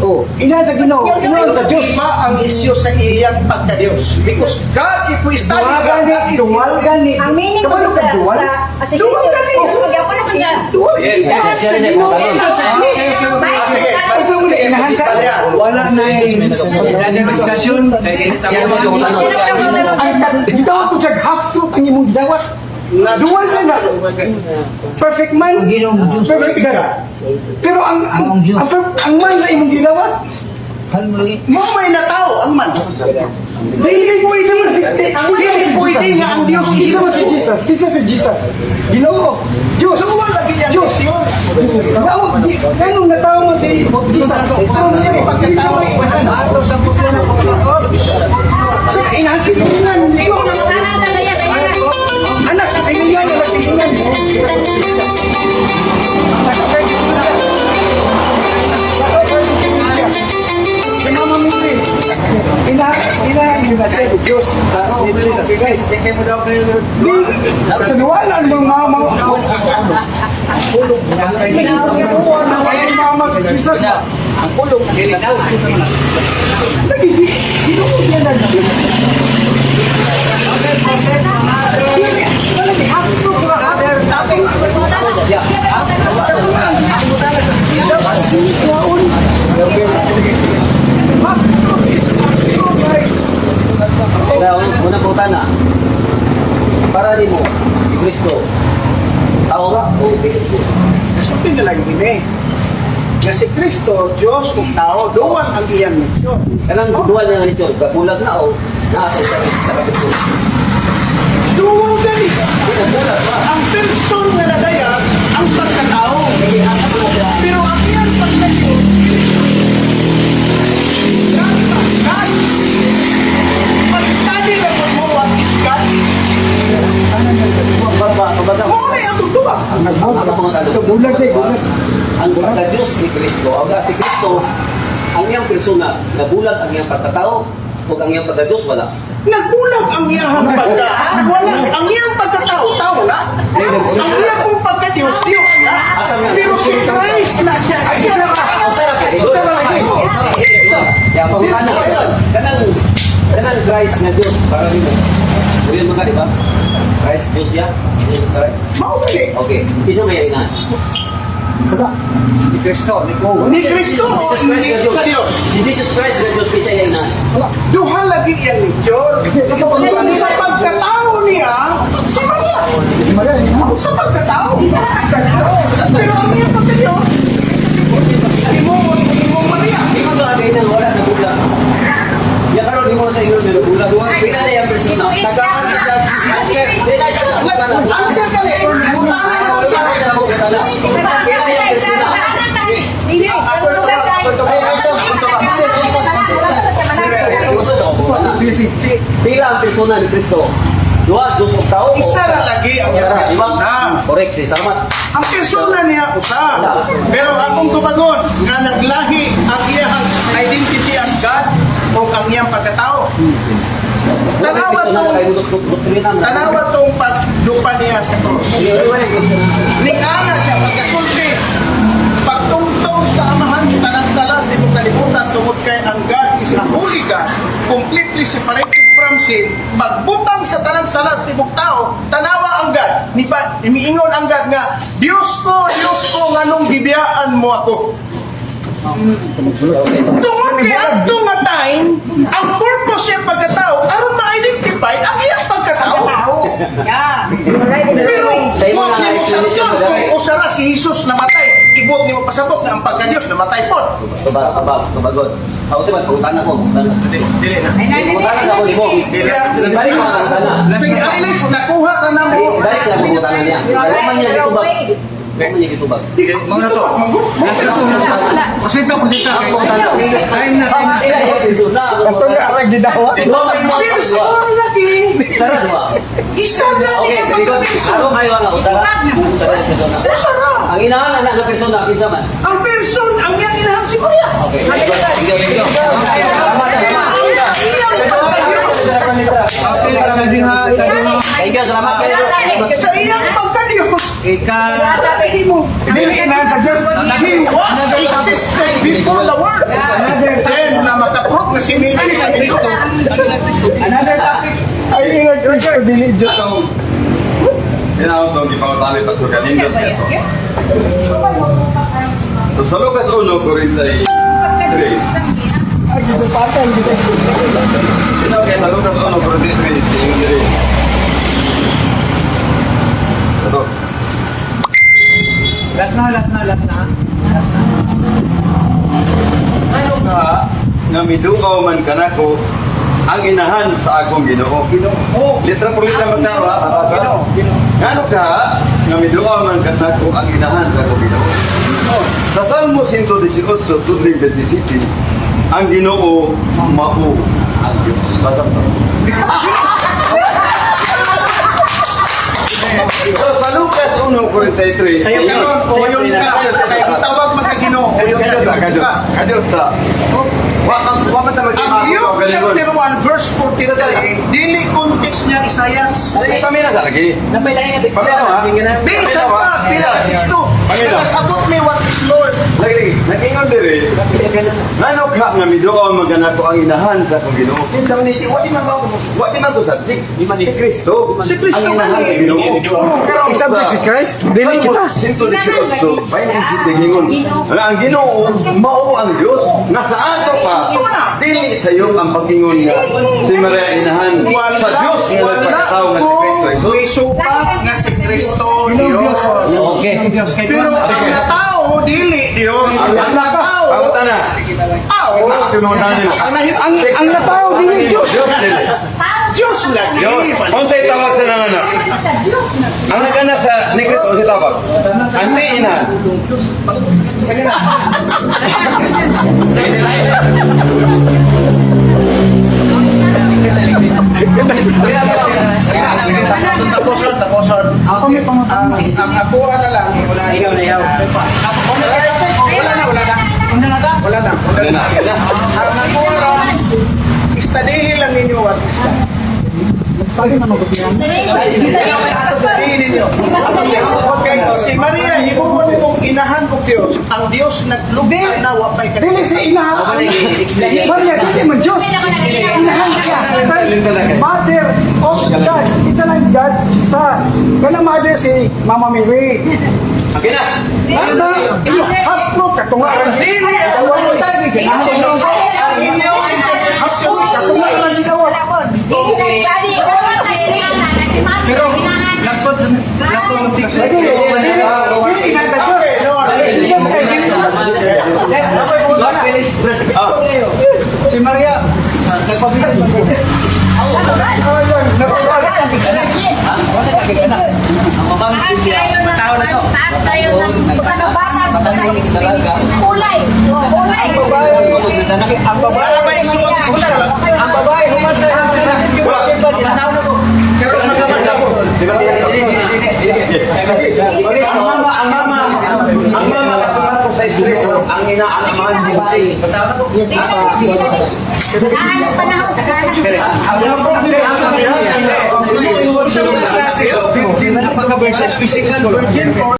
Oh, ina sa Ginoo, ina sa Diyos. Iba ang isyu sa iyang pagka-Diyos. Because God, if we study Dual God, gani, God is dual gani. Ang meaning ko Kabalo sa, ka dual? sa, si Dual Kristo, gani. magyapon na siya. Dual. Yes, yes, Inahan yes, sa yes, Ginoo, yes. inahan sa Diyos. Sige, Ito mo na inahan sa Wala na yung discussion. Kay Siya naman kung tanong. Ang gitawag ko siya half truth ang imong gidawat. Dual na na. Perfect man, perfect God. Pero ang man na imong gidawat, Mo may natao ang man. dili pwede man si Dili pwede nga ang Diyos Kinsa man si Jesus? Kinsa si Jesus? Ginoo. Diyos. Dual lagi ang Diyos. Diyos. Tao, ganong natao man si Jesus. Ang iyang pagkatao. Ato sa putlo na putlo. Sa inahan si Silingan. Anak sa silingan, anak sa silingan. Si Mama Mary. Ina, ina, ina siya, Diyos sa ni Jesus Christ. Kaya mo daw kayo. Di, taniwalaan mo mama. Kaya mama si Jesus. Ang kulong Dili na. Nagigi, Ginoo niya na Diyos. Okay, proceed. Dili, wala ni half truth ra, half Another topic. Dapat sinikuaon. Half truth is half truth, right? Kaya unang putana. Para nimo si Kristo. Tao ba o Diyos? Kasulti na lang gini. Nga si Kristo, Diyos ug tao, duwang ang iyang nature. Kanang dual nga nito, gabulag na o naa sa isa sa ka persona. Duwang gani. Gabulag ba? Ang person nga nadayag, ang pagkatao. Pero ang iyang pagka-Diyos, God ba? God. Pag-study na mo mo what is God, Ba ba ba mo na ang tugtubang. Ang mga tanong. So, bulag na, bulag. Ang pagka-Diyos ni Kristo, ang si Kristo, ang iyang persona, nabulag ang iyang pagkatao, ug ang iyang pagka-Diyos wala. Nagbulag ang iyang pagka. Wala. Ang iyang pagkatao, tao na. Ang iyang pong pagka-Diyos, Diyos na. Pero si Christ na siya. Siya na. Usa ra lagi. Ya pangutana. Kanang kanang Christ nga Diyos para nimo. Uyon man ka di ba? Christ Diyos ya? Jesus Christ. Mao gani. Okay. Isa may ina. Ni Kristo, ni Ko. Ni Kristo o Jesus Christ ni nga Diyos. sa Dios? Si Jesus Christ nga Diyos, kinsa iyang inahan? Duha lagi iyang nature. Kung sa pagkatao niya, si Maria. Si Maria, inahan. Sa pagkatao. Pero ang iyang pagka-Diyos, imo Maria. Ikaw ba kay nang wala nagulang? Ya karon imo sa ingon nga nagulang. Pila na iyang persona? Answer ka rin. Mutahan mo siya. Pila na iyang persona? Sige, sige. Pila ang persona ni Kristo? Duha, dos og tao. Isa ra lagi ang iyang Di ba? persona. Correct, si salamat. Ang persona niya usa. Pero akong tubagon nga naglahi ang iyang identity as God o ang iyang pagkatao. Tanawa tong tanawa tong pagdupa niya sa krus. Ning-ana siya pagkasulti, pagtungtong sa Amahan sa tanang salas di mo kalibutan tungod kay ang God is a holy God, completely separated from sin. Pagbutang sa tanang salas di tao, tanawa ang God. Ni pa miingon ang God nga, "Diyos ko, Diyos ko, nganong gibiyaan mo ako?" Tungod kay adto nga time, ang purpose niya pagkatao aron ma-identify ang iyang pagkatao. Pero Sa imo huwag na nimo explanation, sanksyon bagay. kung usara si Jesus namatay. Ibot nimo pasabot nga ang pagka-Dios namatay pod. Tubag, tubag, tubagon. Ako sa pangutana ko, pangutana. Dili na. Pangutana sa ako nimo. Balik ko ang pangutana. Sige, at least nakuha na namo. Balik sa pangutana niya. Wala man niya gitubag. Wala man niya gitubag. Mao na to. Last na to. Pasita, pasita. Ang pangutana. Time na, time na. Pila iyang persona? Ato nga arang gidawat. Duha man mo. Person lagi. Sara duha. Isa na Okay, niya very good. pagka-person. Ako kayo ang usara. Usara ang persona. Usara. Ang inahan anak nga persona kinsa man? Ang person, ang iyang inahan si Maria. Okay. Thank you, thank you. Salamat, salamat. Ang iyang pagka-Diyos. Okay, ikaduha, ikaduha. Thank you, salamat kayo. Sa iyang pagka-Diyos, Ika. hindi mo. Dili inahan sa Diyos. He was existed before the world. Then, na makaprove na si Mary na ito. Another topic. Ay, ina Kristo, dili Diyos. Tinawag itong gipangutami pa sa kanindot ito. So sa Lucas 1:43, Ay, gidupatan, gidupatan. tinawag kaya sa Lucas 1:43, ingon diri. Ito. Last na, last na, last na. Ano ka nga midukaw man kanako ang inahan sa akong Ginoo. Ginoo. Litra por litra magkaro ha, babasa. Ginoo, Ginoo. Ngano ka nga midukaw man kanako ang inahan sa akong Ginoo. Sa Salmo 118, tudling 27, ang Ginoo mao ang Diyos. Basa mo. So sa Lucas 1:43, Sayo karon, oyon ka. Kay gitawag man ka Ginoo, oyon ka, Diyos ka. Kadiyot sa. Wa man ta Ang Luke chapter 1 verse 43, dili context niya Isayas. Sige, pamilya sa lagi. Pamilya ha? Di isa pa, pila, isto. Pamilya. Nakasabot ni what is Lord. Lagi, lagi. Nag-ingon diri. Ngano ka nga miduaw maganako ang inahan sa akong Ginoo. Kinsa man ni wa di man ba wa di man to subject. Si Kristo. Si Kristo ang inahan gani. sa Ginoo. Pero I-subject si Christ, dili kita. 118, 27 gingon. Nga ang Ginoo mao ang Dios nga sa ato pa. Dili sa iyo ang pag-ingon nga si Maria inahan sa Dios nga wala nagpakatao nga si Kristo ko Jesus. misupa nga si Kristo Diyos. Okay. Pero ang natao, dili Diyos. Ang natao, Pangutan na. tao. Ang natao, dili Diyos. Diyos dili. Diyos lagi. Diyos. Unsay tawag sa nanganak? Ang nag-anak sa ni Kristo unsay tawag? Anti ina. Taposon, taposon. Ang ako na lang, wala na. Ikaw na, ikaw. Wala na, wala na. Wala na. Wala na. Ang ako ra, istadihin lang ninyo what is God. Istadihin ninyo. Okay, si Maria, himuon mong inahan og Dios. Ang Dios naglugtay na wa pay Dili si inahan. Maria, dili man Diyos. Inahan siya. Dahil Mother of God. It's lang God, Jesus. Kana mother si Mama Mary. Okay na. Ano? Inyo, half truth katunga ran. Dili, Ang Half truth katunga ran gidawat. Pero lakton sa lakton sa six. Kasi, dili dili na sa Diyos. Jesus kay dili Diyos. God finish. Ah, Si Maria, nagpabigay man ko. Ayun, natural. Ang babae sa Biblia, Taas tayo ng sa kabanan, sa kulay. Kulay. Ang babae, Wala ba isuot si ang babae human sa iyang anak. Pero magamas ako. Di ba? Dili, dili, dili, dili. Ang mama katunga sa Israel, ang ina ang amahan ni Jose. Ang panahon, Ang sa mga klase, virgin, napaka-virgin, physical virgin or